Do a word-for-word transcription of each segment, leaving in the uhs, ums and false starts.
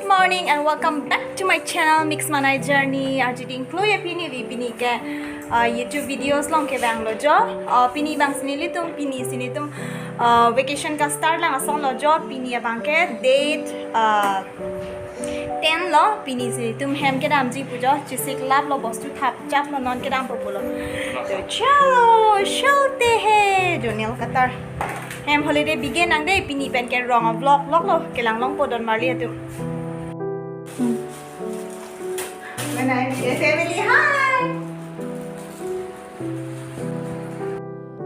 Good morning and welcome back to my channel, Mix Manai Journey. Arjuding klui ya pini vi pini ke uh, YouTube videos long ke bang lo jo. Uh, pini bang si nelitum pini si nelitum uh, vacation ka start lang ason lo jo. Pini abang ke date uh, ten lo. Pini si nelitum hem kedamji pu jo. Chesik lap lo, bostu thap chap lo, non kedam po pulo. To chalo, chalte hain jo, nail cutter. Hem holiday begin nang de, pini pen ke rong a vlog vlog lo, kelang longpo don marli atum. Hmm. When I meet a family, hi.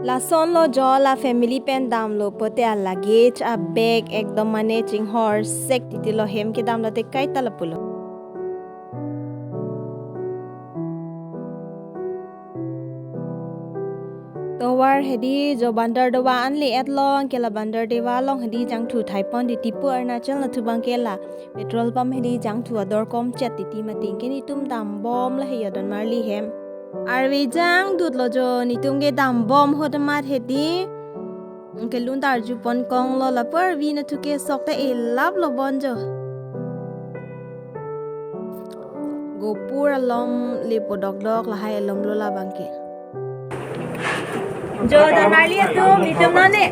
Lason lo jo, la family pen damlo pote a luggage a bag ekdom mane chinghor sek titi lo, hem kedam lote kaita lapulo. Tovar hedi jo Bandar Deba anle et long ke, la Bandar Deba along hedi jangthu thaipon titi pu, Arunachal nathu abang ke la petrol pump hedi jangthu ador kom chet titi, mating ke nelitum dambom lahei ya don marli hem. Arve jangdut lo jo, nelitum ke dambom ahut amat hedi kelun ta arjupon kong lo, lapu arve nathu ke sok ta elap lo bon jo. Gopur alom lepo dokdok lahai alom lo labang ke. Jo don marli atum, nelitum non ne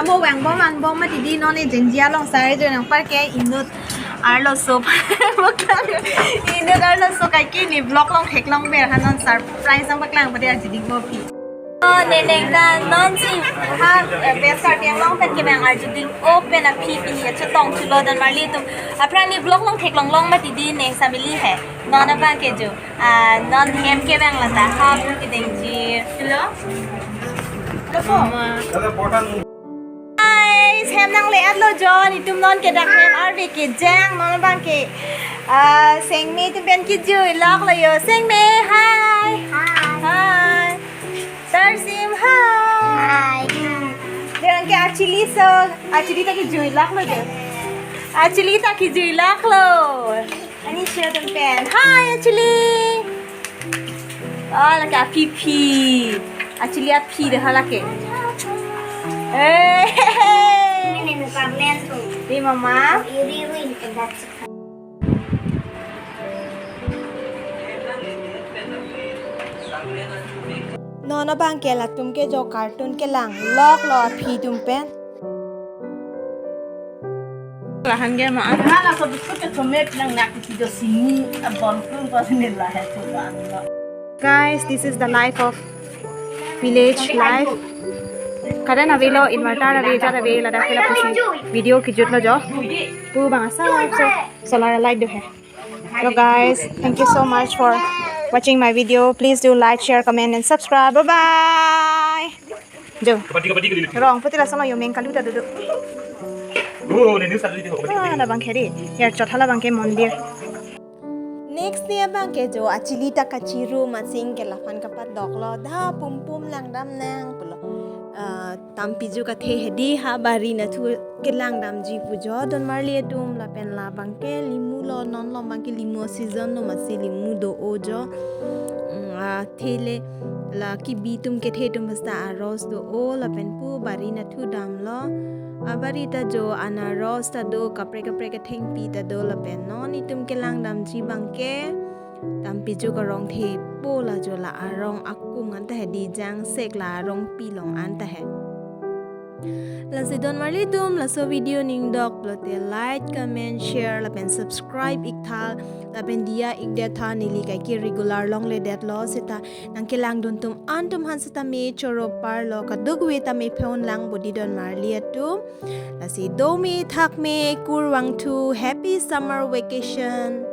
amo vangbom vanbom mati di, non ne Jengjia along sai jo nang par ke inut arloso. Inut arloso kaike ne vlog long theklong ber ha, non surprise ang paklang pade aji ding bo pi. Oh, neneng ta non si ha, eh, best Karbi Anglong pen kevang arjuding open aphi pini ya chetong chulo don marli atum. Aphrang ne vlog long theklong long mati di, neng samili hai. Non abang ke jo. Ah, non hem kevang lata ha, kedengji. Hello? Hello? Guys, hem nangle et lo jo, nelitum non ke dak hem arve kejang, non abang ke. Ah, Sengme atum pen kejui lok lo jo. Sengme, hi. Hi. Hi. Tarsim, hi. Hi. Dengan ke Achili so, Achili ta kejui lok lo jo. Achili ta kejui lok lo. Ani share atum pen. Hi, Achili. Oh, lake aphi phi. Achili aphi de ha lake. Hey. Ini muka men tuh. Di mama. Iri win kedat. Non abang ke latum ke jo cartoon kelang lok lo aphi atum pen. Lahan ke ma. Hala so biscuit ke chomet nang nak si jo sini abon pun ko sini lah hai tu kan. Guys, this is the life of village life. Current avelo, inverter ave, jar ave, ladak ke lapusi video kejut lo jo. Pu bang asa so solar light do hai. Hello guys, thank you so much for watching my video. Please do like, share, comment and subscribe. Bye bye. Jo. Rong puti lason lo, yo meng kalu ta dudu. Oh, ne news tadi ho. Ah, labang ke di. Ya chotha labang ke mondir. Next ne abang ke jo Achili ta kachiru masing ke laphan kapadok lo, da pum pum langdam nang pulo. Ah, Tampiju kathe hedi ha bari nathu kelang damji pu jo don marli atum, lapen labang ke limu lo, non lo abang ke limu season lo, masi limu do-o jo. Mm, ah, thele la kibi atum kethe atum basta aros do-o lapen pu bari nathu damlo. Abari ta jo anaros ta do, kaprek kaprek kethengpi ta do, lapen non itum kelang damji abang ke Tampiju karong the po la jo, la arong akung anta hai, di jangsek la arong pilong anta hai. Lasi don marli atum, laso video ning dok lote like, comment, share lapen subscribe ik tha, lapen diya ik det tha, neli kaike regular longledet lo seta nang kelang dun atum an atum han seta me choro par lo, kadokave ta me pheon lang bodi don marli atum. Lasi do me thak me kurvangthu, happy summer vacation.